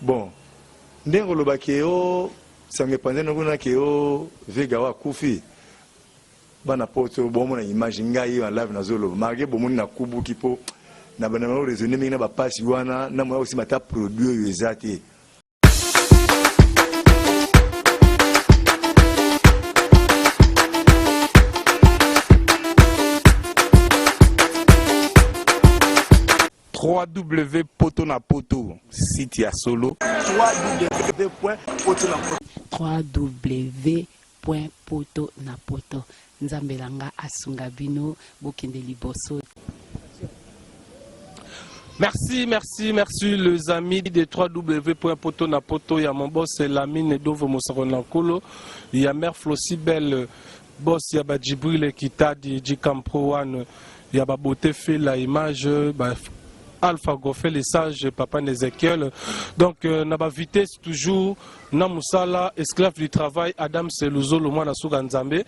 Bon ndenge koloba ke o sango epanzani kuna ke o vieux Gawa akufi bana poto bomona image ngai en live nazoloba malgré bomoni na kubuki po na banda na raisonner mingi na ba pasi wana na moya kosimba ata produit oyo eza te. 3W poto na poto site ya solo. 3W point poto na poto. 3W point poto na poto nzambe na nga asunga bino bokende liboso. Merci, merci, merci les amis de www.potonapoto. Il y a mon boss Lamine Dovo Mosako Il y a Mère Flossi Belle, boss, il y a Djibril Kitadi, Djikampro One, il y a Beauté fait la image, ba Alpha Goffé, les sages, Papa Ezekiel. Donc, euh, na ba vitesse toujours, na musala, esclave du travail, Adam Seluzolo, mwana suka Nzambe,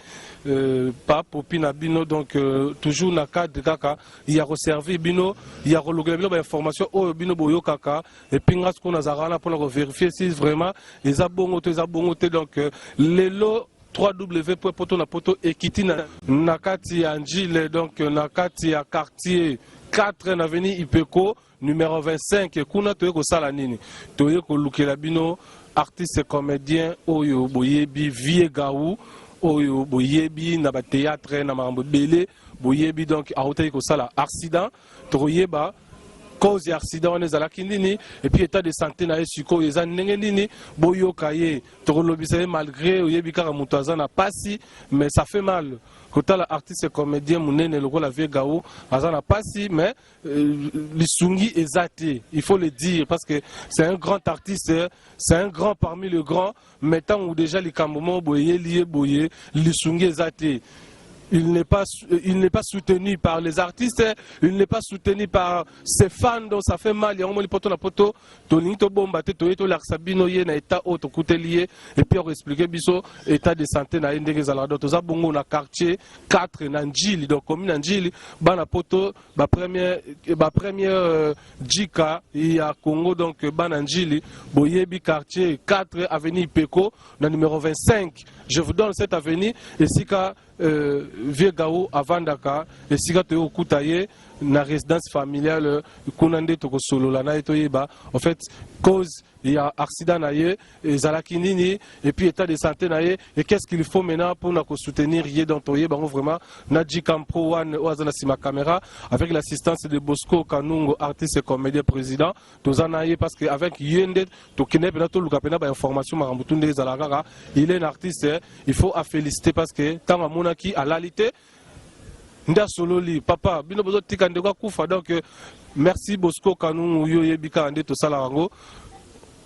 euh, pa Popi na bino, donc euh, toujours na cadre kaka, ya koservir bino ya kolukela bino bainformation oyo bino boyokaka epuis nga sikoyo nazalaka wana mpona koverifier si vraiment eza bongo to eza bongo te donc euh, lelo 3w poto na poto ekiti na, na kati ya njile donc na kati ya quartier 4 na avenue ipeko numéro 25 kuna toye kosala nini toye kolukela bino artiste comédien oyo boyebi vie gau oyo boyebi na batheatre na makambo ebele boyebi donc awutaki kosala accident tokoyeba cause ya accident wana ezalaki nini et puis état de santé na ye sikoyo eza ndenge nini boyoka ye tokolobisa ye malgré oyebi kaka moto aza na pasi mais ça fait mal kotala artiste comédien monene lokola vieux Gao aza na pasi mais euh, lisungi eza te il faut le dire parce que c'est un grand artiste c'est un grand parmi le grand mais ntango déjà likambo moko boye eyeli ye boye lisungi eza te il n'est pas, il n'est pas soutenu par les artistes, il n'est pas soutenu par ses fans, donc ça fait mal. Yango moni poto na poto, tolingi tobomba te, toye tolakisa bino ye na état oyo tokuteli ye, et puis expliquer biso état de santé na ye ndenge ezalaka. Donc toza bongo na quartier 4 na Ndjili, donc commune na Ndjili, bana poto ba première ba première euh, jika ya Congo, donc bana Ndjili, boyebi quartier 4 avenue Peko na numéro 25. Je vous donne cette avenue esika euh, vieux Gao avandaka esika toye kokuta ye na résidence familiale kuna nde tokosolola na ye toyeba en fait cause ya accident na ye ezalaki nini et puis état de santé na ye et qu'est-ce qu'il faut maintenant pour na soutenir ye donc toyeba yango vraiment na Gcam Pro One oyo aza na nsima caméra avec l'assistance de Bosco Kanungo artiste et comédien président toza na ye parce que avec ye nde tokende mpena toluka mpena bainformation makambo tu nde ezalaka kaka il est un artiste il faut a féliciter parce que ntango amonaki alali te nde asololi papa bino bozotika ndeko akufa donc euh, merci bosco kanungu yo oyebi kaka nde tosalaka yango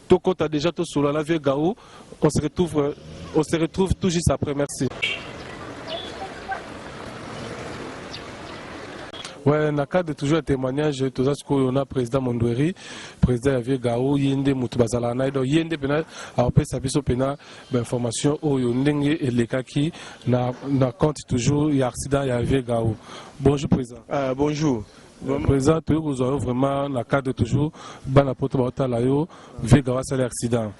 tokota déjà tosolola na vieux gaou on se retrouve on se retrouve tout juste après merci Ouais, na cadre toujours ya témoignage toza sikoyo na président Mondweri, président ya vieux Gaou, ye nde moto bazalaka na ye donc ye nde mpena akopesa biso mpena bainformation oyo ndenge elekaki na, na compte toujours ya accident ya vieux Gaou. Bonjour président. Ah, bonjour. Bon, président toyei kozwa yo vraiment na cadre toujours bana poto baotala yo vieux Gaou asali accident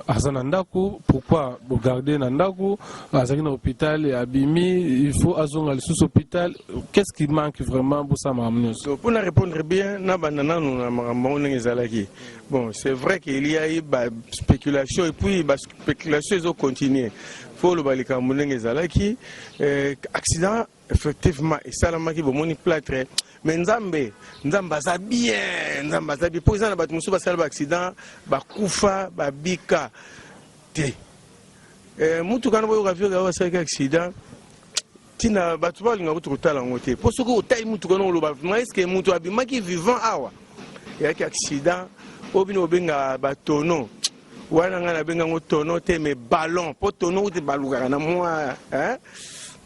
aza na ndako pourquoi bogarde na ndako azalaki na hôpital abimi il faut azonga lisusu hôpital qu'est-ce qui manque vraiment bosala makambo nyonso mpona répondre bien nabanda nanu na makambo yango ndenge ezalaki bon c'est vrai qu'il y a eu baspéculation et puis baspéculation ezocontinue fo oloba likambo ndenge ezalaki euh, accident Effectivement esalamaki bomoni platre mais nzambe nzambe aza bien nzambe aza bien mpo eza na bato mosusu basala ba accident bakufa babika te eh, motuka wana boyoka vioka oyo asalaki accident ntina bato balinga kutu kotala yango te mpo soki otali motuka wana oloba vraiment estce moto abimaki vivant awa eyaki accident oyo bino bobenga batono wana ngai nabenga yango tono te mais ballon mpo tono kutu ebalukaka na mwa hein?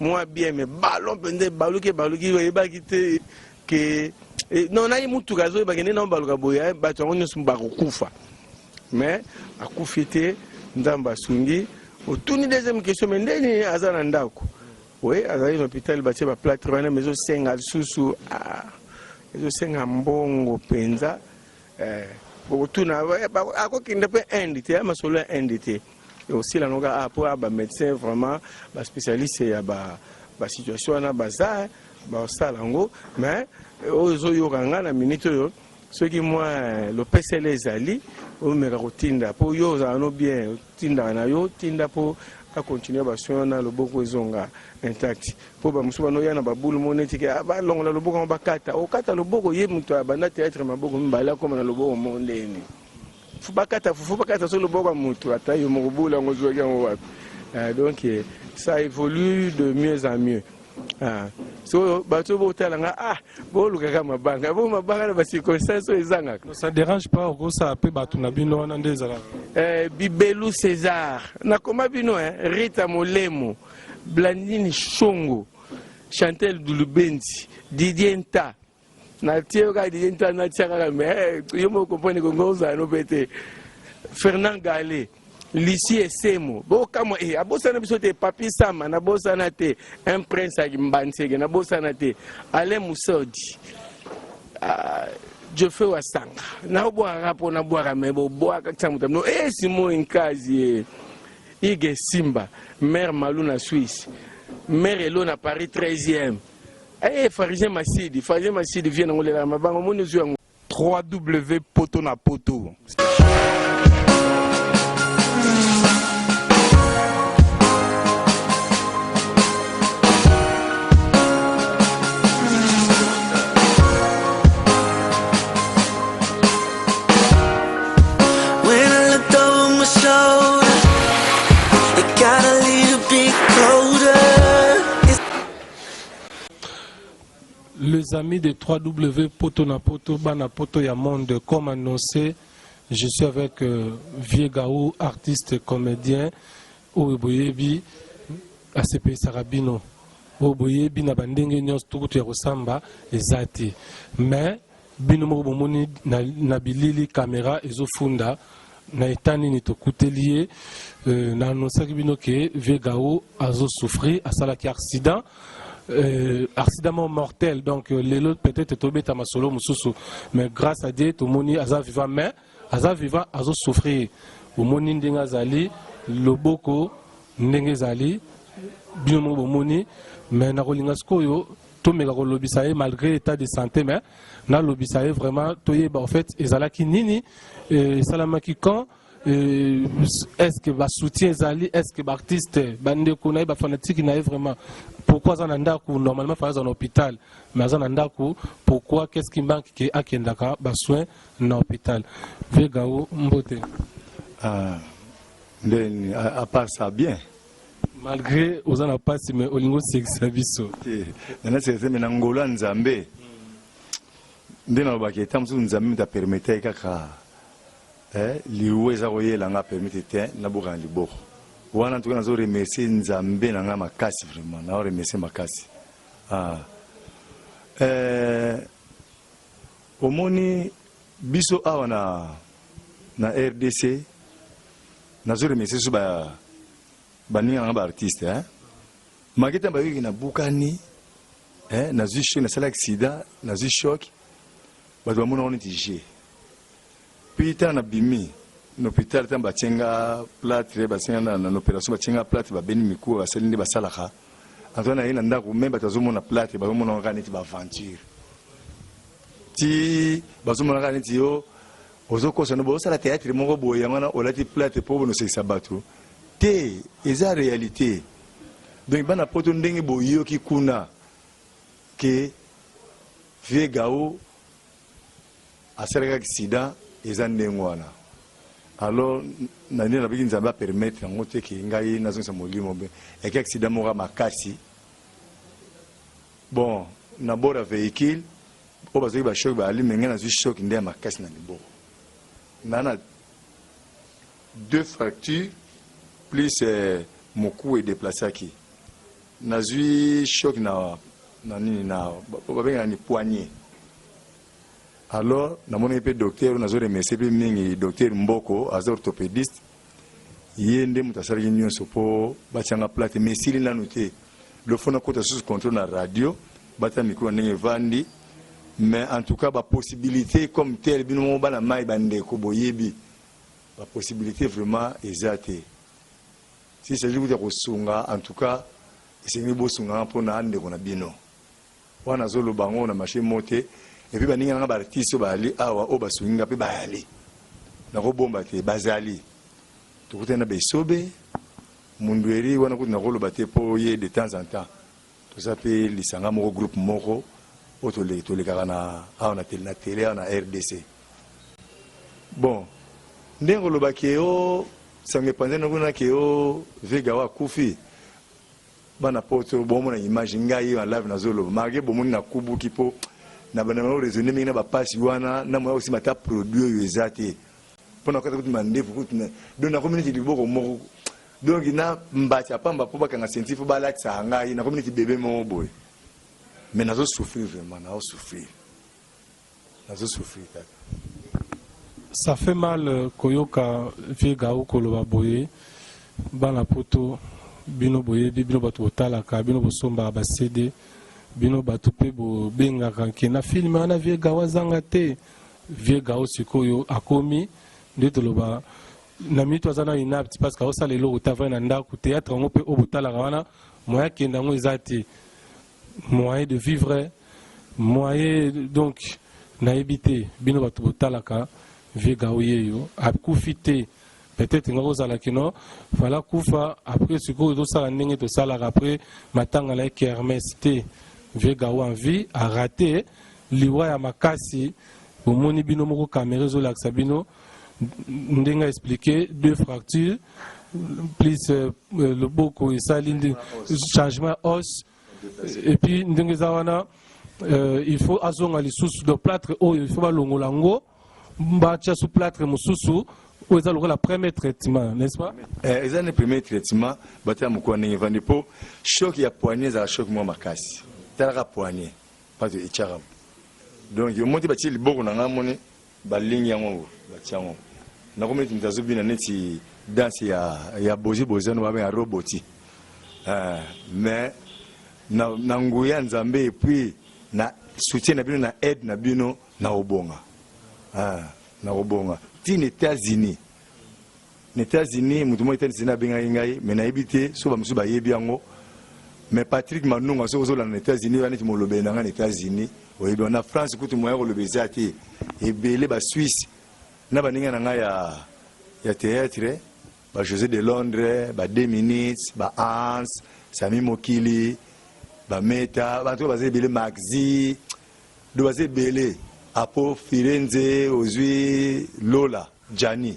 mwa bien mais ballon mpenza ebaluki ebaluki oyebaki te ke eh, non naye motuka azoyebaki nde nao baluka boye eh, bato yango nyonso bakokufa mais akufi te nzambe asungi otuni deuxième question mais ndeni aza na ndako oui azali na hôpital batie baplatre wana mais ezosenga lisusu ah, ezosenga mbongo mpenza eh. Bokotuna akokende mpe Inde te, ya masolo ya Inde te. Osila noka ah po ba médecin vraiment ba spécialiste ya ba ba situation wana baza basala yango, mais oyo ozoyoka nga na minute oyo, soki mwa lopesele ezali, omeka kotinda mpo yo ozala no bien, otindaka na yo, tinda mpo acontinue basoin wana, loboko ezonga intact. Mpo bamosusu banoya na babulu mo neti ke balongola loboko yango, bakata, okata loboko. Ye moto abanda théâtre maboko mibale, akóma na loboko mo ndeni bakata fufu, bakata so loboko ya moto, ata yo moko bula yango, ozwaki yango wapi? Donc ça évolue de mieux en mieux. Ah. So bato botala nga, ah, bolukaka mabanga, bo mabanga na bacirconstance oyo ezangaka. Ça dérange pas, okosala mpe bato na bino wana nde ezalaka. Bibelu César, nakoma bino, eh, Rita Molemo, Blandine Shongo, Chantel Dulubenzi, Didier Nta, natie yo kaka Didier Nta, natia kaka, mais yo moko comprendre kongo ozala no mpe te. Fernand Gale, Lucie Esemo, bokamwa e abosana biso te. Papi Sama, nabosana te. Un prince ya Mbanseke, nabosana te. Alain Musodi, Geoffrey Wasanga, nabwakaka mpo nabwaka me bobwaka kisa moto no e Simon Nkazi, e Ige Simba, mare Malu na Suisse, mare Elo na Paris 13e, e Pharisien Masidi, Pharisien Masidi, vie nango lelaka mabanga, omoni ozwi yango. 3W Poto na Poto. When I looked over my shoulder, it got a little bit colder. It's Les amis de 3W Poto na Poto, Bana Poto ya Monde, comme annoncé, je suis avec Vieux Gaou, artiste comédien, oyo boyebi asepelisaka bino, oyo boyebi na bandenge nyonso tukutu ya kosamba eza te, mais bino moko bomoni na bilili, caméra ezofunda na eta nini tokuteli ye. Na annoncaki bino ke Vieux Gaou azosouffrir, asalaki accident, accident moko mortel. Donc lelo peut-être tobeta masolo mosusu, mais grâce à Dieu tomoni aza vivant, mais aza vivant, azosouffrir. Bomoni ndenge azali, loboko ndenge ezali, bino moko bomoni. Mais nakolinga sikoyo tomeka kolobisa ye malgré état de santé, mais nalobisa ye vraiment, toyeba en fait ezalaki nini, esalamaki quand, est-ce que basoutien ezali, est-ce que baartiste, bandeko na ye, bafanatike na ye vraiment, pourquoi aza na ndako? Normalement fa aza na hôpital, mais aza na ndako pourquoi? Qu'est-ce qui manque ke akendaka basoin na hôpital? Vieux Gaou, mbote. Ah, ndeni à part ça, bien. Malgré oza na pasi, mais olingi osekisa biso. Te, nanasekisa, me na ngolo ya Nzambe nde nalobaki, eta mosusu Nzambe moto apermete ye kaka liwa eza koyela nga, permete te nabuka na liboko wana. En tout cas nazo remercier Nzambe na nga makasi, vraiment nao remercier makasi. Ah. Omoni biso awa na RDC, nazo remercier so ba baninga nanga baartiste, eh? Make ntango bayoki nabukani, eh, nazwi choc, nasala accident, nazwi choc, bato bamonaka neti g puis ntango nabimi na hôpital, ntango batie nga plâtre, batie nga na opération, batie nga plâtre, babeni mikuwa, basali nde basalaka. En tout cas naye na ndako, me bato bazomona plâtre, bazomona kaka neti baaventure, ti bazomona kaka neti yo ozokosa no bozosala théâtre moko boye, yango wana olati plâtre mpo bonosekisa bato te. Eza réalité. Donc bana Poto, ndenge boyoki kuna ke Vieux Gao asalaki accident, eza ndenge wana. Alors na nde nabiki Nzambe apermettre yango te ke ngai nazongisa molimo mpe yaki accident moko ya makasi. Bon, na bord ya véhicule oyo bazwaki bachoc bayali, me ngai nazwi choc nde ya makasi na liboko na deux fractures plus moku edéplaçaki. Nazwi choc na nini na babengaka ni poignet. Alors namonaki mpe docteur oyo nazo remercier mpe mingi, docteur Mboko, aza orthopédiste. Ye nde moto asalaki nyonso mpo batianga plâtre, mais esili nanu te. Lofo nakota susu contrôle na radio, batia mikro na ndenge evandi. Mais en tout cas ba possibilité comme tel bino moko bana mayi bandeko boyebi ba possibilité vraiment eza te. Si s'agit kutu ya kosunga en tout cas esengeli bosunga nga mpona ndeko na bino wana azoloba yango na marché mo te. Et puis baninga nanga ba artiste oyo bazali awa oyo basungi nga mpe bayali, nakobomba te, bazali. Tokutani na Besobe Mundueri wana kutu nakoloba te mpo ye de temps en temps toza mpe lisanga moko, groupe moko oyo tolekaka na awa na tele, na tele awa na RDC. Bon, ndenge olobaki o sango epanzani kuna ke o Vega oyo akufi, bana poto bomona image ngai na live nazoloba, malgré bomoni nakubuki mpo na banda na raisonner mingi na bapasi wana na moya kosimba ata produit oyo eza te mpo na kata kutu mandefu kutu donc nakomi neti liboko moko, donc na mbati ya pamba mpo bakanga ceinture mpo balatisaka ngai, nakomi neti bebe moko boye. Mais nazosouffrir vraiment, nazosouffrir, nazosouffrir tata. Ça fait mal koyoka vieux Gao koloba boye. Bana poto, bino boyebi, bino bato botalaka, bino bosombaka ba CD, bino bato mpe bobengaka ke na film wana vieux Gao azanga te. Vieux Gao sikoyo akomi nde toloba na minute aza na inapte parce que aosala eloko te, avai na ndako. Théâtre yango mpe oyo botalaka wana, moyen akende yango eza te, moyen de vivre, moyen. Donc nayebi te, bino bato botalaka, vieux Gao yeyo akufi te. Peut-être nga kozala kino fala kufa après, sikoyo tosala ndenge tosalaka après matanga na ye kermesse te. Vieux Gao en vie a raté liwa ya makasi. Bomoni bino moko, caméra ezolakisa bino ndenge expliqué deux fractures plus loboko esali changement os. Et puis ndenge eza wana, il faut azonga lisusu. Donc plâtre oyo, il faut balongola yango, batia su plâtre mosusu oyo eza lokola premier traitement, n'est-ce pas? Eza ne premier traitement. Bato ya mokuwa ndenge evandi mpo choc ya poignet ezala choc mwa makasi. Talaka poignet bato etiaka, donc omoni te, batie liboko na ngai, moni balingi yango, batia yango, nakomi neti moto azobina neti danse ya bozi bozi wana babenga roboti. Mais na nguya Nzambe et puis na soutien na bino, na aide na bino, na kobonga, na kobonga ntina États-Unis. Na États-Unis moto moko États-Unis abengaki ngai, mais nayebi te so bamosusu bayebi yango. Mais Patrick Manunga, soki ozolanda na États-Unis wana, neti molobeli na ngai na États-Unis, oyebi. Na France kutu moya koloba eza te, ebele Basuisse na baninga na ngai ya théâtre, ba José de Londres, ba 2 minutes, ba Hans Sami Mokili, bameta bato oyo baza ebele, Maxi do, baza ebele. Apo Firenze ozwi Lola Jani,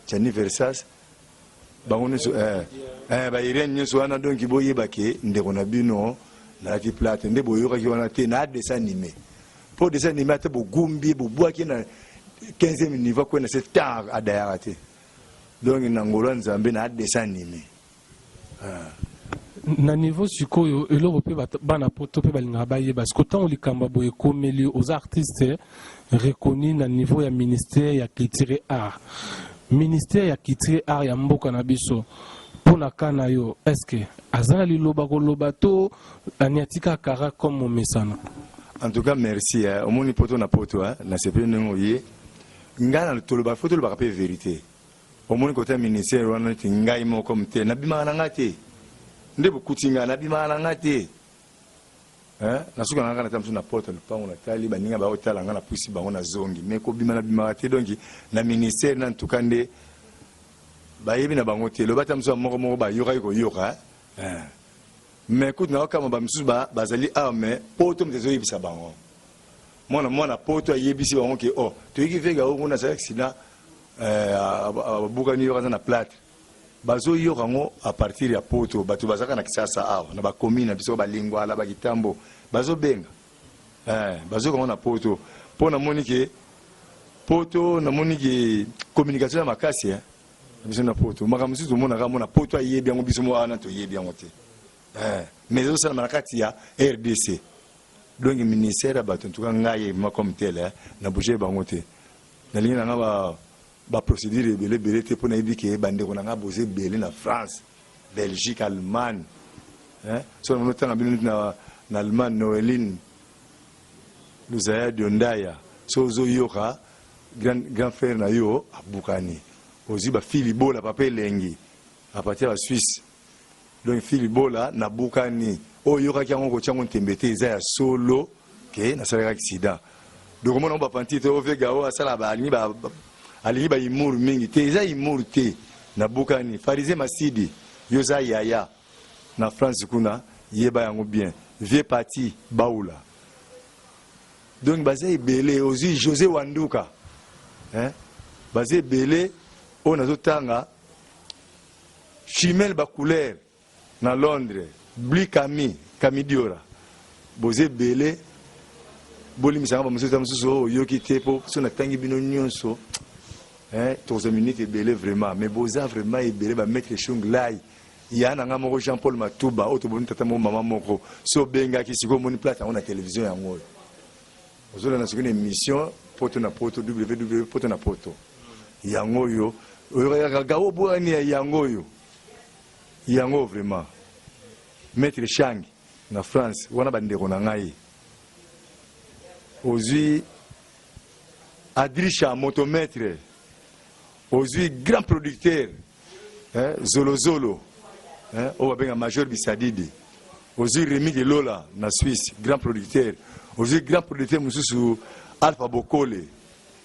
Jani Versas, bango nyonso, bairene nyonso wana. Donc boyeba ke ndeko na bino nalaki plâtre nde boyokaki wana te na dessin animé, mpo dessin animé ata bogumbi, bobwaki na 15e niveau, akwei na se temps adayaka te. Donc na ngolo ya Nzambe na dessin animé. Na niveau sikoyo, eloko mpe bana poto mpe balingaka bayeba siko, ntango likambo boye ekomeli, oza artiste reconnu na niveau ya ministère ya culture et art, ministère ya culture et art ya mboka na biso, mpo na ka na yo, est ce que aza na liloba koloba to ani atika kara comme momesano? En tout cas merci, eh. Omoni poto na poto, eh. Nasepeli ndenge oye ngai na toloba, fo tolobaka mpe vérité. Omoni kota ministère wana, neti ngai moko te, nabimaka na ngai te. Nde bokuti ngai nabimaka na ngai te, nasuka na ngai na mosusu na porte lupango, natali baninga baotala ngai, napusi bango, nazongi. Mais kobima, nabimaka te. Donc na ministère na ntuka nde bayebi na bango te. Loba ata mosusu moko moko bayokaki koyoka, mais kutu naokama bamisusu bazali awa, mais poto moto ezoyebisa bango, mwana mwana poto ayebisi bango ke oh, toyiki vega oyo kuna asali accident, abukani, yoka aza na plâtre. Bazoyoka yango à partir ya poto. Bato bazalaka na Kisasa awa na bacommune na biso, balingwala, bakitambo, bazobenga, bazoyoka yango na poto. Mpo namoni ke poto, namoni ke communication ya makasi na biso na poto. Makambo mosusu tomonaka mona poto ayebi yango, biso mo wana toyebi yango te, mais ezosalama na kati ya RDC. Donc ministère ya bato, en tout cas ngai ma comme tel na bouge bango te. Nalingi na nga baprocédure ebele ebele te, mpo nayebi ke bandeko na nga boza ebele na France, Belgique, Allemagne. So namoni otanga bino neti na Allemagne, Noeline. Luzaya Diondaya soki ozoyoka grand, grand frère na yo abukani, ozwi ba fili bola papa elengi à partir ya Suisse, donc fili bola nabukani, oyo oyokaki yango kotia yango ntembe te, eza ya solo ke nasalaki accident. Donc omona ngo bapanti te ovega oyo asala alingi ba alingi ba humour mingi te, eza humour te, nabukani. Farise Masidi, yo oza yaya na France kuna, yeba yango bien. Vieux Pati Baula, donc baza ebele. Ozwi José Wanduka, hein? Baza ebele oyo nazotanga. Chimel Bacouleur na Londres, Bli Kami Kamidiora, boza ebele. Bolimbisanga bamosusu, ta mosusu oyo oyoki te, mpo so natangi bino nyonso, tokozwa minute ebele vraiment, mais boza vraiment ebele. Bamaître Shung Lai ya na nga moko, Jean Paul Matuba oyo toboni tata moko mama moko, so obengaki sikoyo omoni plate yango na télévision yango oyo ozolanda sikoyo na émission Poto na Poto, www Poto na Poto. Yango oyo oyokaka gawo bwani ya yango oyo, yango vraiment maître Chang na France wana, bandeko na ngai. Ozwi Adrisha motomètre, ozwi grand producteur, hein, Zolozolo, hein, oyo babenga Major Bisadidi, ozwi Remi de Lola na Suisse, grand producteur, ozwi grand producteur mosusu Alpha Bokole,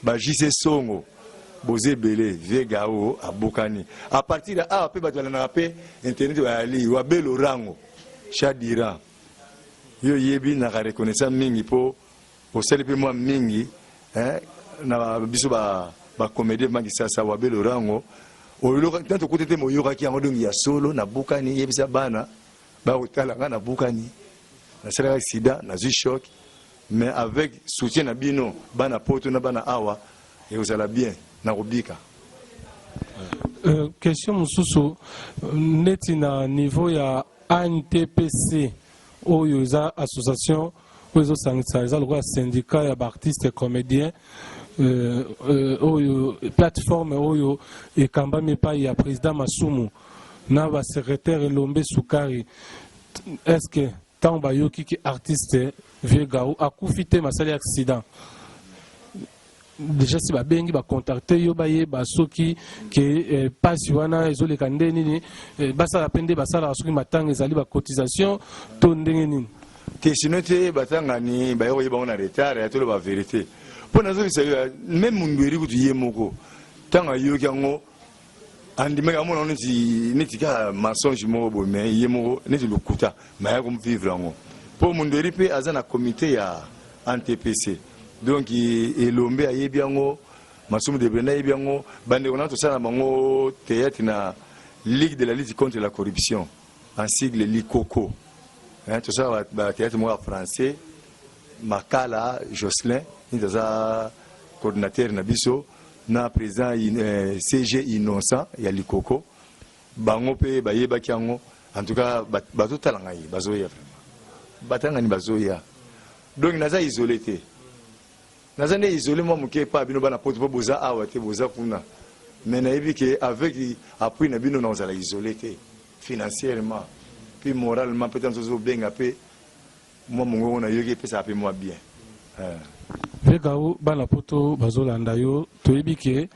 bajc Songo, boza ebele. Vega oyo abukani à partir ya awa mpe bato balandaka mpe internet bayali wabelo rango Chadira, yo oyebi naka reconnaissant mingi mpo osali mpe mwa mingi, eh, na biso bacomédien ba Makisasa. Wabelo rango tant tokuti te moyokaki yango, donc ya solo nabukani. Yebisa bana bakotala nga, nabukani, nasalaka sida, nazwi choc, mais avec soutien na bino bana Poto na bana awa, ekozala bien, nakobika. Question mosusu, neti na niveau ya ANTPC oyo eza association oyo ezosangisa, eza lokola syndicat ya baartiste comédien, oyo plateforme oyo ekambami epai ya président Masumu na basecrétaire Elombe Sukari, est ce que ntango bayoki ki artiste Vieux Gaou akufi te, masali accident déjà, si babengi bacontacte yo, bayeba soki ke pasi wana ezoleka nde nini, basala mpe nde basalaka soki matanga ezali, bacotisation to ndenge nini? Te, sino te batangani baye koyeba ngo na retard ya toloba vérité, mpo nazobisa yo, même mundu eri kutu ye moko, ntango ayoki yango andimaki, amona neti kaka mensonge moko boye, mais ye moko neti lokuta, mais aya kovivre yango, mpo mundu eri mpe aza na comité ya ANTPC. Donc Elombe ayebi yango, Masumu de Brenda ayebi yango, bandeko na tosala na bango théâtre na Ligue de la lutte contre la corruption, en sigle Likoko, tosala bathéâtre moko ya français. Makala Jocelyn nini aza coordinateur na biso na président CG Innocent ya Likoko, bango mpe bayebaki yango. En tout cas bazotala ngai, bazoya vraiment, batangani bazoya, donc naza isolé te. Naza nde isolé mwa moke epa bino bana Poto, mpo boza awa te, boza kuna, mais nayebi ke avec appui na bino nakozala isolé te financièrement puis moralement mpe. Ntango ozobenga mpe mwa mongongo nayoki, epesaka mpe mwa bien. Vieux Gaou, bana Poto bazolanda yo, toyebi ke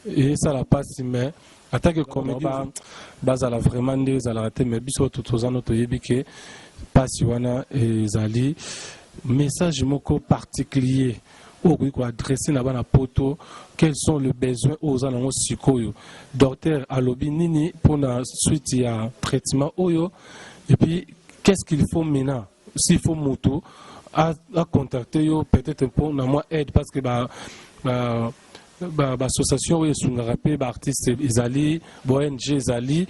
esala mpasi, mais atake comédien bazala vraiment nde ezalaka te, mais biso bato toza no toyebi ke mpasi wana ezali. Message moko particulier oyo okoki koadresse na bana Poto, quels sont les besoins oyo oza nango sikoyo, docteur alobi nini mpona suite ya traitement oyo, et puis qu'est-ce qu'il faut maintenant s'il faut moto acontacte yo peut-être mpo na mwa aide, parce que ba, ba baassociation oyo esungaka mpe baartiste ezali, ba ONG ezali,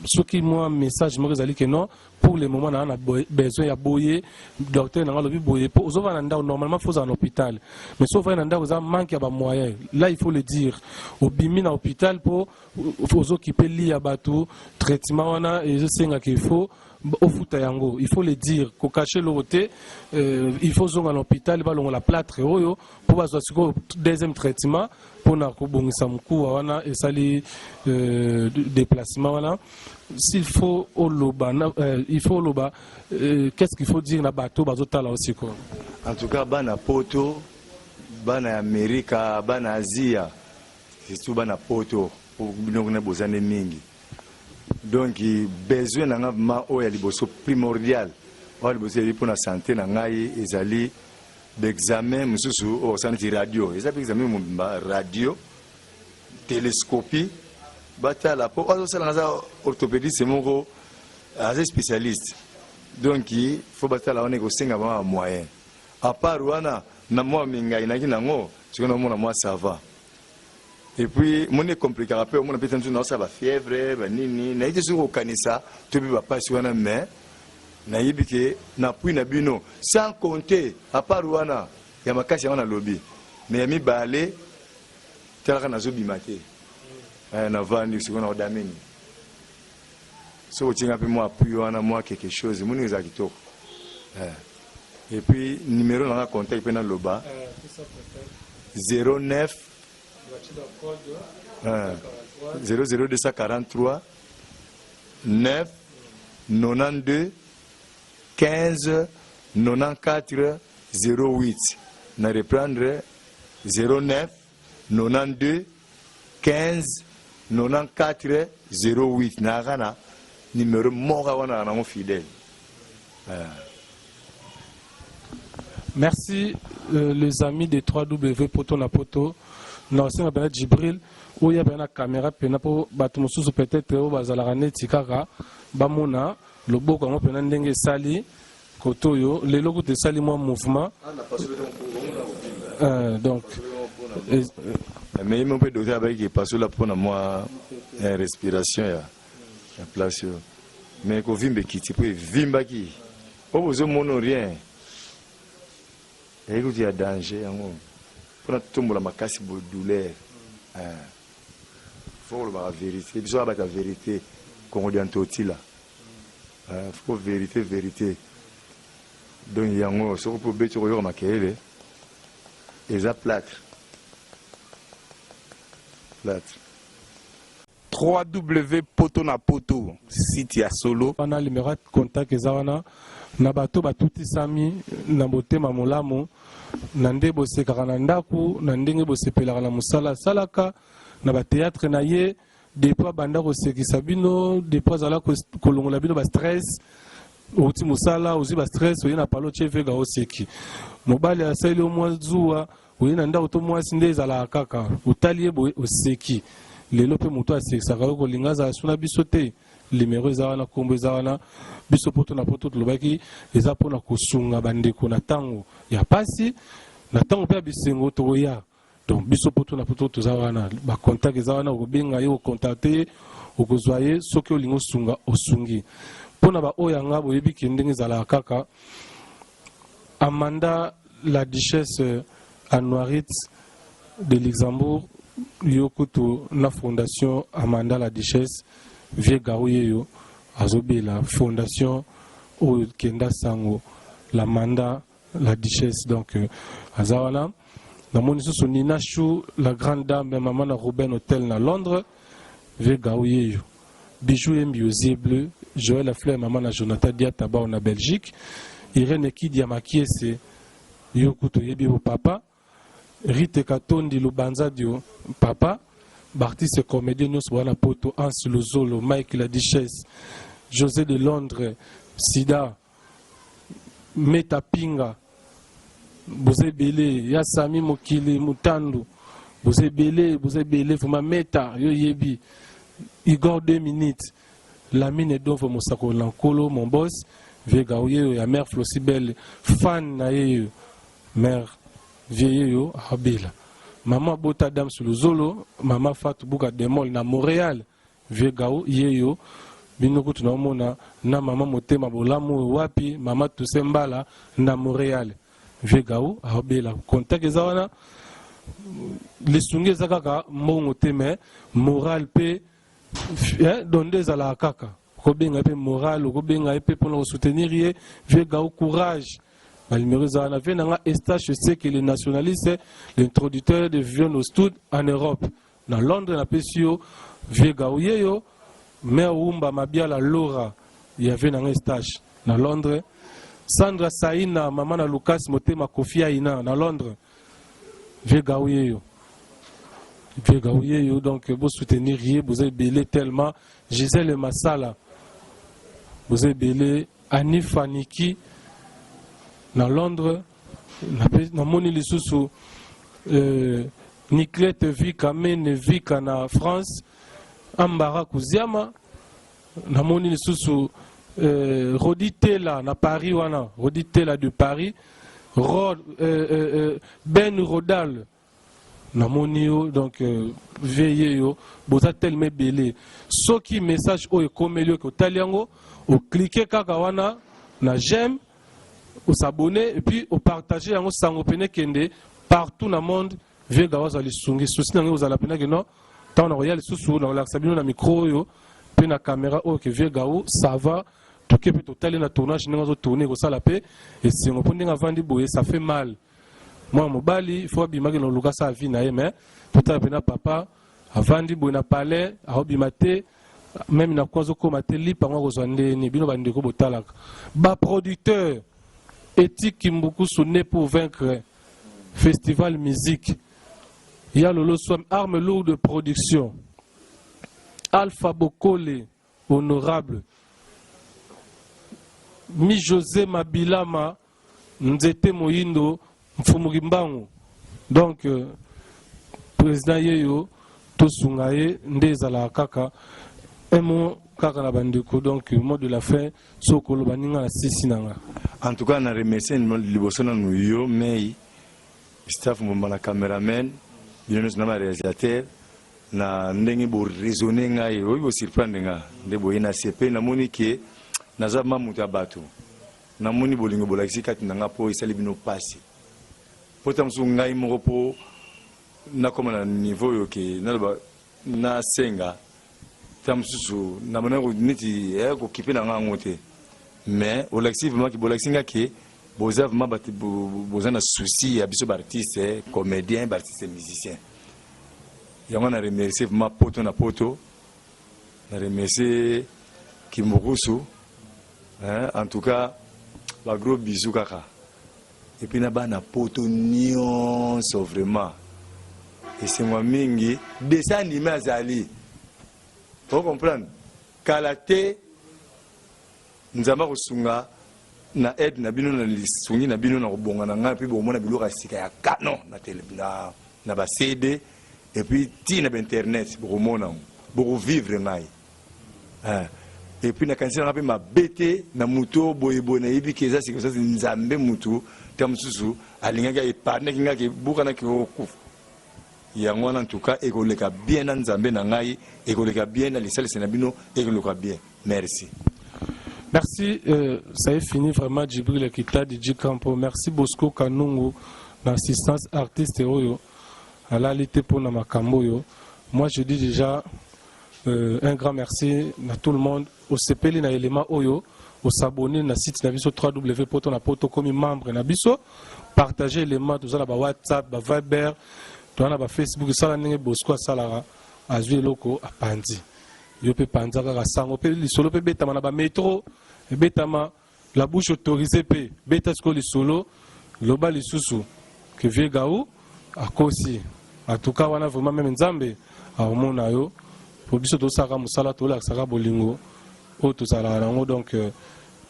soki mwa message moko ezali ke non, pour le moment naa na besoin ya boye, docteur nanga alobi boye, po ozovanda na ndako, normalement faut ozala na hôpital, mais so ovandi na ndako eza manque ya bamoyen, là il faut le dire. Obimi na hôpital mpo ozokipe li ya bato, traitement wana ezosengaka il faut ofuta yango, il faut le dire, kocacher eloko te. Il faut ozonga na hôpital, balongola plâtre oyo mpo bazwa sikoyo deuxième traitement mpona kobongisa mokuwa wana esali déplacement wana. S'il faut oloba na, il faut oloba, qu'est-ce qu'il faut dire na bato bazotala o sikoyo? En tout cas bana poto, bana ya Amerika, bana Azia, surtout bana poto, po bino kuna boza nde mingi. Donc besoin na nga vraiment oyo ya liboso primordial, oyo ya liboso ezali mpona sante na ngai, ezali baexamen mosusu oyo osala neti radio, eza mpe examen mobimba, radio telescopie, batala mpo oyo azosala nga aza orthopédiste moko, aza spécialiste. Donc faut batala wana, ekosenga bango ba moyen. À part wana, na mwa mingai naki nango, soki naomona mwa ça va. Et puis moni ecompliquaka mpe, omona mpe te mosusu naosala bafièvre banini, nayebi te soki kokanisa to mpe bapasi wana, mais nayebi ke na appui na bino, sans compter à part wana ya makasi yango nalobi. Mais ya mibale, talaka, nazobima te. Navandi sikoyo na odameni, soki otinga mpe mwa appui wana, mwa quelque chose, moni ezala kitoko. Et puis numéro nanga contact mpe naloba 09 00243 9 92 15 94 08. Na reprendre: 09 92 15 94 08. Nayaka na numéro moko wana nango fidèle. Merci les amis de 3W Poto na Poto. Na osenga mpena Jibril oyo ya na caméra mpena, mpo bato mosusu peut-être oyo bazalaka neti kaka bamona loboko yango mpena ndenge esali kote oyo lelo kutu esali mwa mouvement, donc Mais ye mpe docteur abayiki epasola mpona mwa respiration ya place oyo, mais kovimba ekiti, mpo evimbaki oyo bozomona rien, eyaki kutu ya danger yango mpona totombola makasi boye, douleur. Faut kolobaka vérité, biso abata vérité, Kongo dia Ntotila, faut vérité, vérité. Donc yango soki mpo obeti, okoyoka makelele, eza plâtre, plâtre. 3W Poto na Poto, site ya solo. Wana numéro ya contact eza wana na bato batutisami na motema molamu na nde bosekaka na ndako na ndenge bosepelaka na mosala asalaka na bathéâtre na ye. Depuis abanda kosekisa bino, depuis azala kolongola bino bastress, outi mosala, ozwi bastress, oye na palo, otie vega, oseki. Mobali asali yo mwa zuwa, oye na ndako, to mwasi nde ezalaka kaka, otali ye boye, oseki. Lelo mpe moto asekisaka yo, kolinga azala suna biso te. Numéro eza wana, nkombo eza wana. Biso Poto na Poto tolobaki eza mpona kosunga bandeko na ntango ya pasi, na ntango mpe ya bisengo tokoya. Donc biso Poto na Poto toza wana, bacontact eza wana, okobenga ye, okocontacte ye, okozwa ye. Soki olingi osunga, osungi. Mpona baoyo yanga boyebi ke ndenge ezalaka kaka Amanda la Duchesse Anuarit de Luxembourg, yo kutu na fondation Amanda la Duchesse, vieux Garou yeyo azobela, fondation oyo kenda sango la Manda la Duchesse. Donc aza wana. Namoni lisusu Nina Chou, la grande dame, mama na Ruben Hotel na Londres, vieux Garou yeyo. Bijou Embi aux yeux bleus, Joël Fleur, mama na Jonathan Diatabao na Belgique, Irène Kidia Makiese, yo kutu oyebi bo papa Rite Katondi Lubanza dio papa, baartiste comédien nyonso wana Poto, Hans Luzolo, Mike la Duchesse, José de Londres, Sida Meta Pinga, boza ebele, ya Sami Mokili Mutandu, boza ebele, boza ebele vraiment. Meta yo yebi Igor 2 minutes, Lamine Dovo Mosako na Nkolo, mon boss vieux Gaouye oyo ya mère Flosibel, fan na ye yo mère vieux yeyo abela, mama bota Dam Suluzolo, mama Fatou Buka Demol na Montréal, vieux Gao yeyo. Bino kutu naomona na mama motema bolamu oyo wapi, mama Toussaint Mbala na Montréal, vieux Gao abela. Contact eza wana. Lisungi eza kaka mbongo te, mais moral mpe. Donc nde ezalaka kaka okobenga ye mpe moral, okobenga ye mpe mpona kosoutenir ye. Vieux Gao, courage. Banuméro eza wana. Vieux nanga Estache Seke, le nationaliste, l'introducteur de Vieux Stud en Europe na Londres, napesi yo vieux Gao yeyo. Mare Wumba Mabiala Lora ya vieux nanga Estache na Londres. Sandra Saina, mama na Lucas Motema Kofi Aina na Londres. Vieux Gaou yeyo. Vieux Gaou yeyo, donc bo soutenir ye, boza ebele tellement. Gisèle Masala, boza ebele. Annie Faniki na Londres, namoni lisusu euh, Niclette Vika Mene Vika na France, Ambara Kuziama, namoni lisusu euh, Rodi Tela na Paris wana, Rodi Tela de Paris, Rod, euh, euh, euh Ben Rodal namoni yo donc euh, veye yo boza telema ebele soki message oyo ekomeli yo otali yango oklike kaka wana na j'aime osabonne et puis opartage yango sango pene ekende partout na monde vieux gawa azwa lisungi susi na ngai kozala pena ke non ntango nakoya lisusu nakolakisa bino na micro oyo mpe na caméra oyo ke vieux gao ça va toke mpe totali na tournage ndenge azotourne ekosala mpe esengo mpo ndenge avandi boye ça fait mal mwana mobali fo abimaki na oluka sa vie na ye mais totala mpena papa avandi boye na palais aobima te meme na kwa azokoma te lipa yango akozwa ndeni bino bandeko botalaka baproducteur etiki kimbukusu ne pour vaincre festival musique ya lolo swam arme lourde de production alpha bokole honorable mi josé mabilama Nzete moyindo mfumu kimbangu donc euh, president yeyo tosunga ye nde ezalaka kaka un mot kaka na bandeko donc mot de la fin soki okoloba ninga na sisi na nga. En tout cas na remercier liboso nanu yo mei staff mbomba na cameraman bino nyonso na ba réalisateur na ndenge bo raisonner ngai oyi bo surprendre nga nde boye na sepe namoni ke naza ma moto ya bato Namoni bolingo bolakisi kati na nga po esali bino pasi. Po ta mosusu ngai moko po nakoma na niveau oyo ke naloba nasenga ta mosusu nabandaki neti eh, kokipe na nga yango te. Mais olakisi vraiment ke bolakisi nga ke boza vraiment bato boza na souci ya biso ba artistes comédiens, ba artistes musiciens. Yango na remercier vraiment poto na poto. Na remercier Kimbukusu. Hein, en tout cas ba gros bisous kaka et puis na bana poto nyonso vraiment esengwa mingi dessin anime azali o comprendre kala te nzambe akosunga na aide na bino na lisungi na bino na kobonga na ngai mpe bokomona biloko ya sika ya canon na, tele, na, na ba cd et puis ti na bainternet bokomona yango bokovivre ngai Eh. Et puis nakanisi nanga mpe mabe te na motu oyo boyeboye nayebi ke eza circonstance nzambe motu ta mosusu alingaki aepargnaki ngai kebukanaki okufa yango wana ntuka ekoleka bien na nzambe na ngai ekoleka bien na lisalisi na bino ekoleka bien merci. Merci, euh, ça est fini vraiment Djibril Kitadi Djikampo. Merci Bosco Kanungu na assistance artiste oyo alali te pona makambo oyo. Moi je dis déjà Euh, un grand merci na tout le monde osepeli na élément oyo osabonne na site na biso 3w poto na poto okomi membre na biso partage élément toza na ba whatsapp ba viber toza na ba facebook esala ndenge bosco asalaka azwi eloko apanzi yo mpe panza kaka sango mpe lisolo mpe ebetama na bametro ebetama La bouche autorisee pe beta sikoyo lisolo loba lisusu que vieux Gaou akosi en tout cas wana vraiment meme Nzambe akomona yo po biso tosalaka mosala tolakisaka bolingo oyo tozalaka nango donc euh,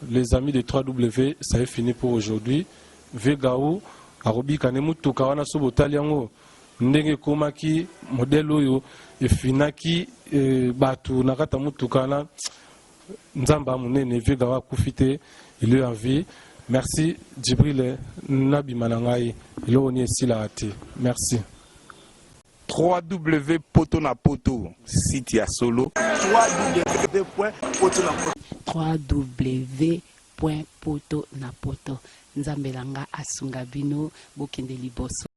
les amis de 3W ça est fini pour aujourd'hui vieux Gaou akobika ne mutuka wana so botali yango ndenge ekomaki modèle oyo efinaki eh, bato na kati ya motuka wana Nzambe a munene vieux gawa akufi te il est en vie merci Djibril nabima na ngai eloko nini esilaka te merci. 3W poto na poto site ya solo. 3W point poto na poto nzambe na nga asunga bino bokende liboso.